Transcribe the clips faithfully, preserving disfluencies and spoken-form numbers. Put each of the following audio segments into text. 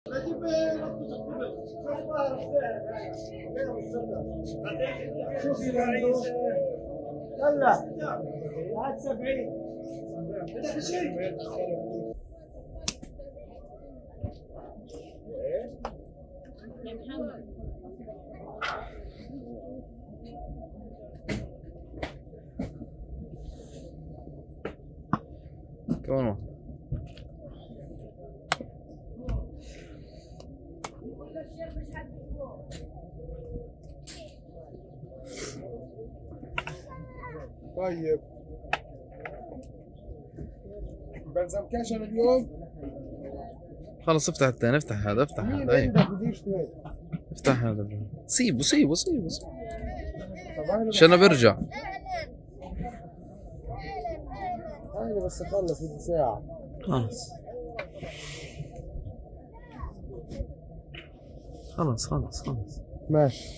شوفي العنده. لا، لا. عاد سبعين. كمان واحد. طيب. بلزم كاشف اليوم. خلص، افتح التاني، افتح هذا، افتح مين هذا، أي. عندك مدير شوي؟ افتح هذا. سيبه، سيبه، سيبه، سيبه. طب أنا عشان بس برجع. أنا بس أخلص هذه ساعة. خلاص. خلاص، خلاص، خلاص. ماشي.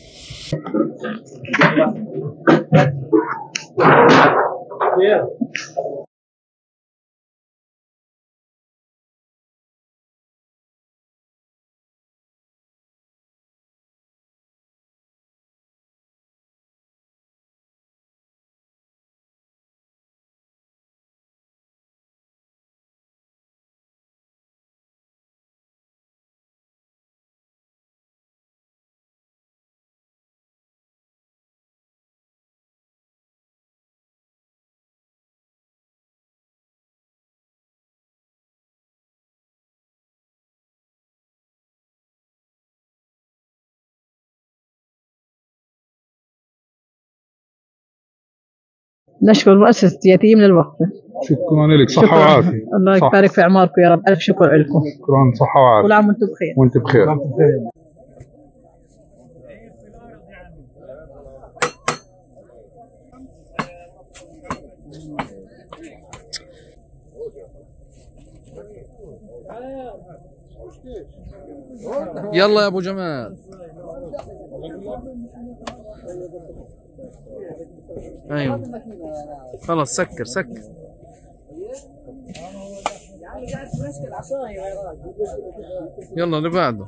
نشكر مؤسسة يتيم للوقفة. شكرًا لك، صحة شكرًا. وعافية. الله صح. يبارك في أعماركم يا رب، ألف شكر لكم. شكرًا، صحة وعافية. كل عام وأنتم بخير. وأنت بخير. يلا يا أبو جمال. أيوة. خلاص، سكر، سكر. يلا اللي بعده.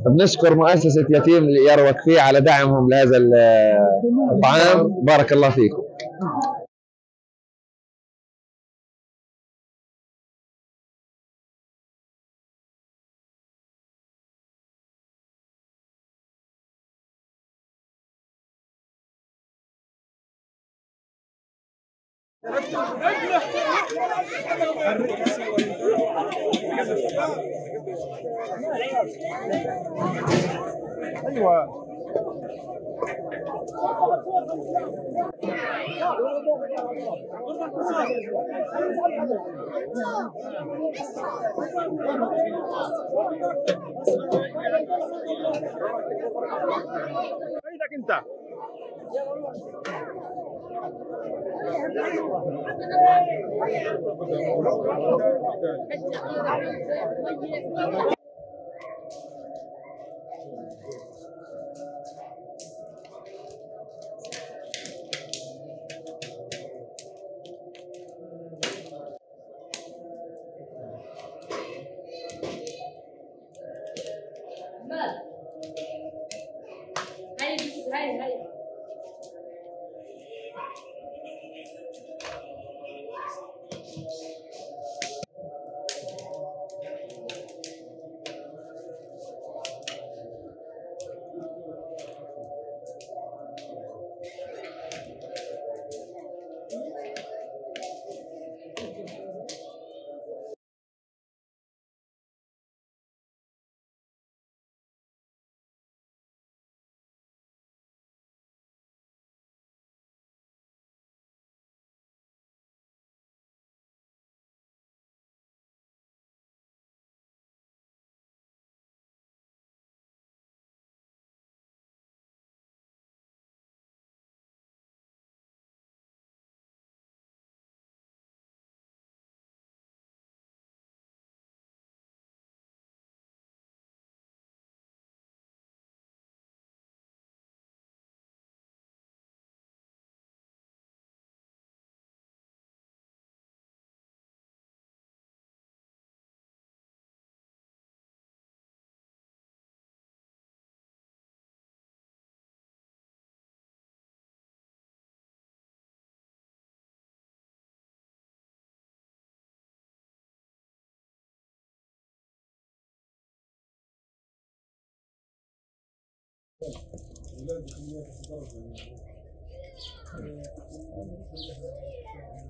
بنشكر مؤسسة يتيم لإيار وكفي على دعمهم لهذا ال-، الطعام. بارك الله فيكم. أيوة. عيدك انت.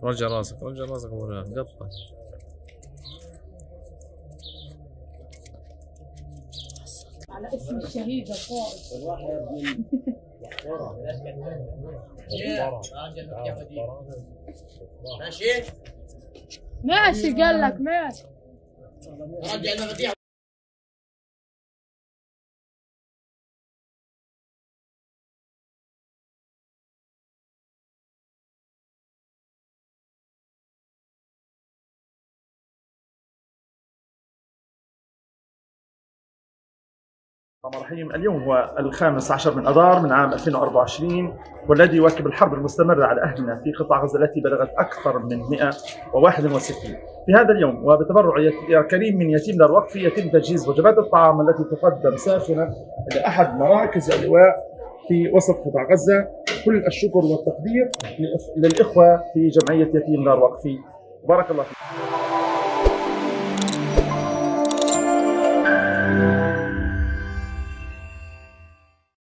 رجع راسك، رجع راسك أبو ريان، قطع. على اسم الشهيد القائد. ماشي؟ ماشي، قال لك ماشي. الرحمن الرحيم. اليوم هو الخامس عشر من أذار من عام ألفين وأربعة وعشرين، والذي يواكب الحرب المستمرة على أهلنا في قطاع غزة، التي بلغت أكثر من مئة وواحد وستين. في هذا اليوم، وبتبرع يت-، كريم من يتيم دار وقفي، يتم تجهيز وجبات الطعام التي تقدم ساخنة لأحد مراكز اللواء في وسط قطاع غزة. كل الشكر والتقدير للإخ-، للإخوة في جمعية يتيم دار وقفي. بارك الله فيك.